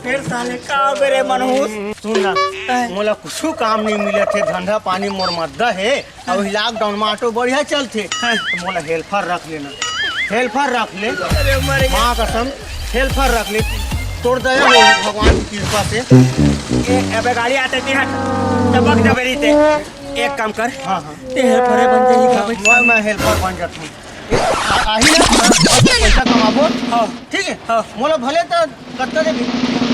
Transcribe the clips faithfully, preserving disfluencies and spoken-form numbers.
फिर साले का बेरे मनहूस। सुन ना, हैं? मोला कुछु काम नहीं मिलत हे, धंधा पानी मोर मद्दा हे। अउ लॉकडाउन में ऑटो बढ़िया चलथे, हैं? तो मोला हेल्पर रख लेना, हेल्पर रख ले। अरे मर गया। माँ कसम, हेल्पर रख ले, तोर दया हो भगवान की कृपा से। ए, अबे गाड़ी आते नहीं हट, टपक जाबे रहिते। एक काम कर, हाँ, हाँ। ते हेल्पर बन जाही का भाई? मैं, मैं हेल्पर बन जाता हूँ। ए, आ-, आही ना, पैसा कमाबो। हाँ। ठीक है? हाँ। मोला भले तो कत्ता देबे?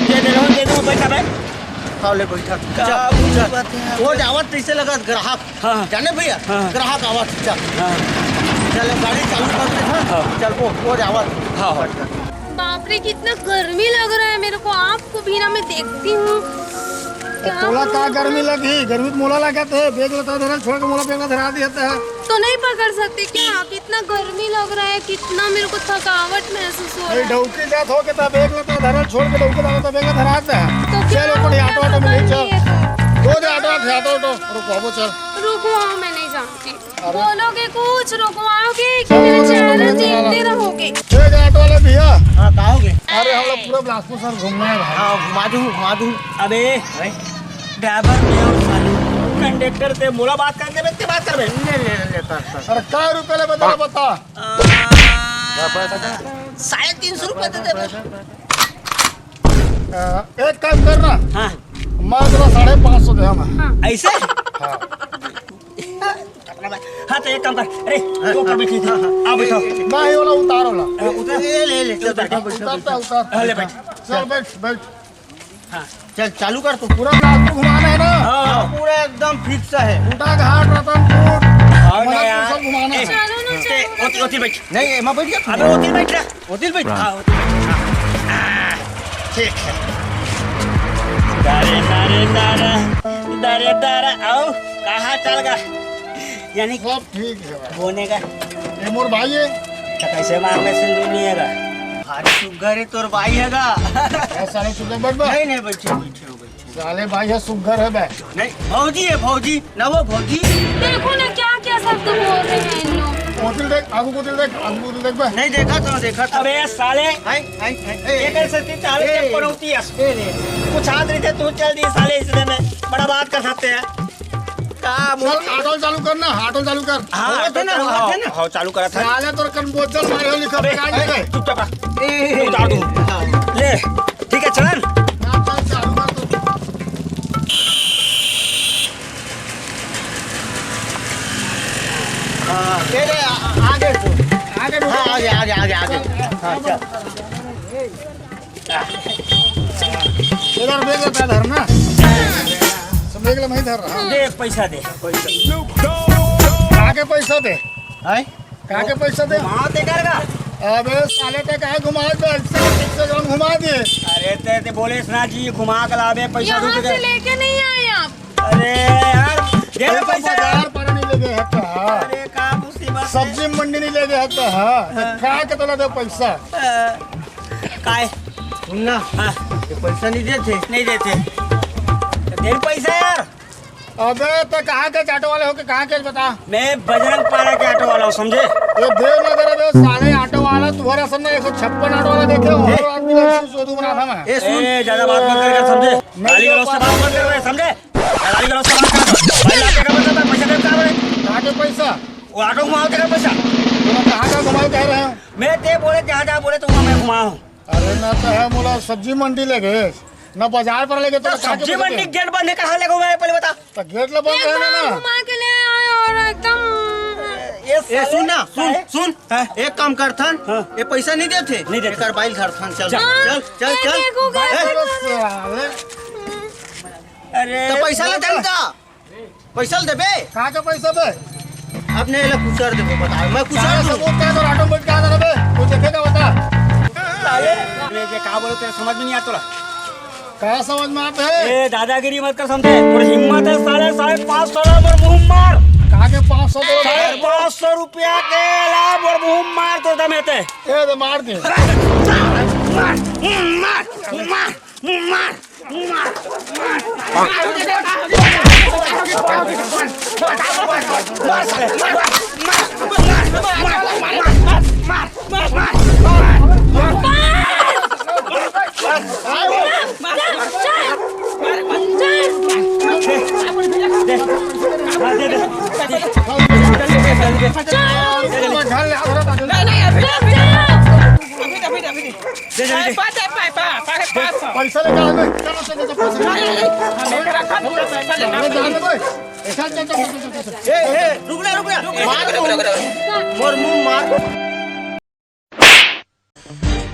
दे दे रहा हूँ, दे दे रहा हूँ, पैसा भाई। हाँ, ले बैठा। का चल, बुरी चल। बात है। वो जावत तैसे लगा ग्राहक। हाँ। जाने भैया? हाँ। ग्राहक आवत, चल। हाँ। चल, गाड़ी चालू कर दे, हाँ? हाँ। चल, वो, वो जावत। हाँ, हाँ। बाप रे, कितना गर्मी लग रहा है मेरे को। आपको भी ना मैं देखती हूँ। क्या तोला का बोलूं? गर्मी लगी? गर्मी तो मोला लगत हे। बैग लता धरल छोड़ के मोला बैग ला धरा दिया था। तो नहीं पकड़ सकते क्या आप? इतना गर्मी लग रहा है, कितना मेरे को थकावट महसूस हो रहा है। डौकी जात हो के तब बैग लता धरल छोड़ के डौकी जात था, बैग ला धरा था। तो क्या चल, ऊपर हो गया? ऑटो, ऑटो में पकड़ चल। लिए तो। दो दे ऑटो, ऑटो, ऑटो। रुको, वो चल। रुको, मैं नहीं जानती। अरे। बोलोगे कुछ, रुकवाओगे कि चल, मेरे चल, चेहरा चल, चल, चल। देखते रहोगे? ए, ऑटो वाले भैया। हाँ, का हो गए? अरे, हम लोग पूरा बिलासपुर शहर घूमना है भाई। हाँ, घुमा दूँ, घुमा दूँ। अबे, भाई। ड्राइवर में और सालू, कंडक्टर से मोला बात करने में, ते बात करबे। ले, ले, ले, कर, कर। अरे, का रुपये ले बता, बता। आ, साढ़े तीन सौ रुपये दे दे। अ, एक काम कर ना। हाँ। मैं तोला साढ़े पाँच सौ दे, हाँ। ऐसे? हाँ। हाँ, तो एक काम कर। अरे, तू ऊपर बैठी थी। हाँ, हाँ। आ, बैठो। नहीं, वाला उतार वाला। हाँ, उतार। ले, ले, ले, चल, उतार। बैठो, बैठो, उतारता, बैठो। उतार। हाँ, ले, बैठ। चल, बैठ, बैठ। हाँ। चल, चालू कर तू। पूरा बिलासपुर घुमाना है ना? हाँ। हाँ, पूरा एकदम फिक्स है। खूंटा घाट, रतनपुर, हाँ, मदनपुर यार। सब घुमाना है। चलो ना, ए, चलो ना। ओती, ओती बैठ। नहीं, एमा बैठ जा। अबे, ओती बैठ जा। ओती बैठ। हाँ, ओती बैठ। हाँ। आ, ठीक है। दारे, दारे, दारा, दारे, दारा, आओ, कहाँ चल गा? यानी सब ठीक है भाई। बोने का। ये मोर भाई है। तो कैसे मांग में सिंदूर नहीं है गा? भारी सुग्घर है तोर भाई है गा। ए, साले चुप रह, बैठ बा। नहीं, नहीं, बैठे, बैठे हो, बैठे। साले भाई है, सुग्घर है बे। नहीं, भौजी है, भौजी, ना वो भौजी। देखो ना क्या क्या शब्द बोल रहे हैं इन लोग। कोतिल देख, आगू कोतिल देख, आगू कोतिल देख बे। नहीं देखा तो, देखा तो। अबे साले। हाय, हाय, हाय, हाय। एकर से तीन चार ए, के पनौती है। ए, नहीं। कुछ हाथ रहिते तू चल दिए साले इसने में। बड़ा बात कर सकते हैं। का चल, बोल? ऑटो चालू कर ना, ऑटो चालू कर। हाँ, होवत है ना, चालू, होवत है ना। हाँ, चालू करा था। साले तोर कन बोतल मारे हो, लिखो, अबे, पकड़ ले। अबे, चुपचाप रह। ए, उतार दूँ। हाँ। ले, ठीक है, चलन। ना, चल, चालू कर तू। हाँ, ले, ले, आ, आ, आगे तू। आगे तू। हाँ, आगे, आगे, आगे, आगे। हाँ, चल। इधर बैग लेता है धरना। सब बैग ले, मैं धर रहा हूँ। दे, पैसा दे। कहाँ के पैसा दे? हैं? कहाँ के पैसा दे? घुमा दे कर का? अबे साले, ते काहे घुमा दे? इससे ठीक से हम घुमा दे। अरे ते, ते बोले इतना जी घुमा के लाबे, पैसा यहाँ दे से दे। लेके नहीं आए आप। अरे यार, दे अरे तो पैसा यार। बाजार पर नहीं ले गए हैं तो, हाँ। अरे का मुसीबत है। सब्जी मंडी नहीं ले गए हैं तो, हाँ। हाँ। कहाँ के तोला दे पैसा? हाँ। काय? सुन ना, हाँ। ये पैसा नहीं देते। नहीं देते। तो दे पैसा यार। अबे, तो कहाँ के ऑटो वाले हो के कहाँ के बता? मैं बजरंग पारा के ऑटो वाला हूँ, समझे? ये देवनगर में साले ऑटो वाला, तुम्हारा सामने एक सौ छप्पन ऑटो वाला देखे हो? ए? हर आदमी ऐसे सोदू बना था मैं। ए, सुन। ए, ज्यादा बात मत कर, समझे? नहीं गाली गलौज से बात मत कर, समझे? गाली गलौज से बात कर। भाई, लाते का मतलब है, पैसा देता है। कहाँ के पैसा? वो ऑटो घुमाओ तेरा पैसा। तो कहाँ का घुमाओ कह रहे हो? मैं ते बोले, जहाँ जहाँ बोले, तो वहाँ मैं घुमाऊँ। अरे ना तो है, मोला सब्जी मंडी ले गए, ना बाजार पर ले गए, तो तो कहाँ के सब्जी बोले? मंडी गेट बंद है, कहाँ ले गए, पहले बता। तो गेट ला बंद एक है ना, बार ना। घुमा के ले आए और एकदम ये ए, सुन ना, सुन, हैं? सुन। हैं? एक काम करथन, हाँ। ये पैसा नहीं देते, नहीं देते। एकर बाइल धरथन, चल, जा। चल, चल, ये चल। देखो, ए, कैसे अरे बोले? साले। अरे तो पैसा ले चल। पैसा ल देबे? कहाँ के पैसा बे? अब नहीं, ले कुचर देबो, बता। मैं कुचर साले दूँ। सबूत क्या तो ऑटो में बैठ के आ रहा बे? तू देखेगा, बता। साले, मैं ये क्या बोलते हैं, समझ में नहीं आता तोला। कहाँ समझ में आता है? ए, दादागिरी मत कर, समझे? थोड़ी हिम्मत है, साले, साढ़े पाँच सौ ला मोर मुँह मार। कहाँ के पाँच सौ बोला बे? साढ़े पाँच सौ रुपया के ला मोर मुँह मार, तो दम हेते। ए, तो मार दे। मार, मार, मार, मार। नहीं, नहीं, अभी, अभी, अभी, अभी। दे, दे, दे। पापा, दे, पापा, पापा, पापा। पैसा लेके आ बे। चलो, चलो, चलो, पैसा। नहीं, नहीं, नहीं। हमें रखा, पैसा लेना। अरे, जाने दो। ऐसा, चल, चल, चल, चल, चल। ए, ए, रुक ना, रुक ना। मार, रुक ना, रुक ना। मोर मुंह मार।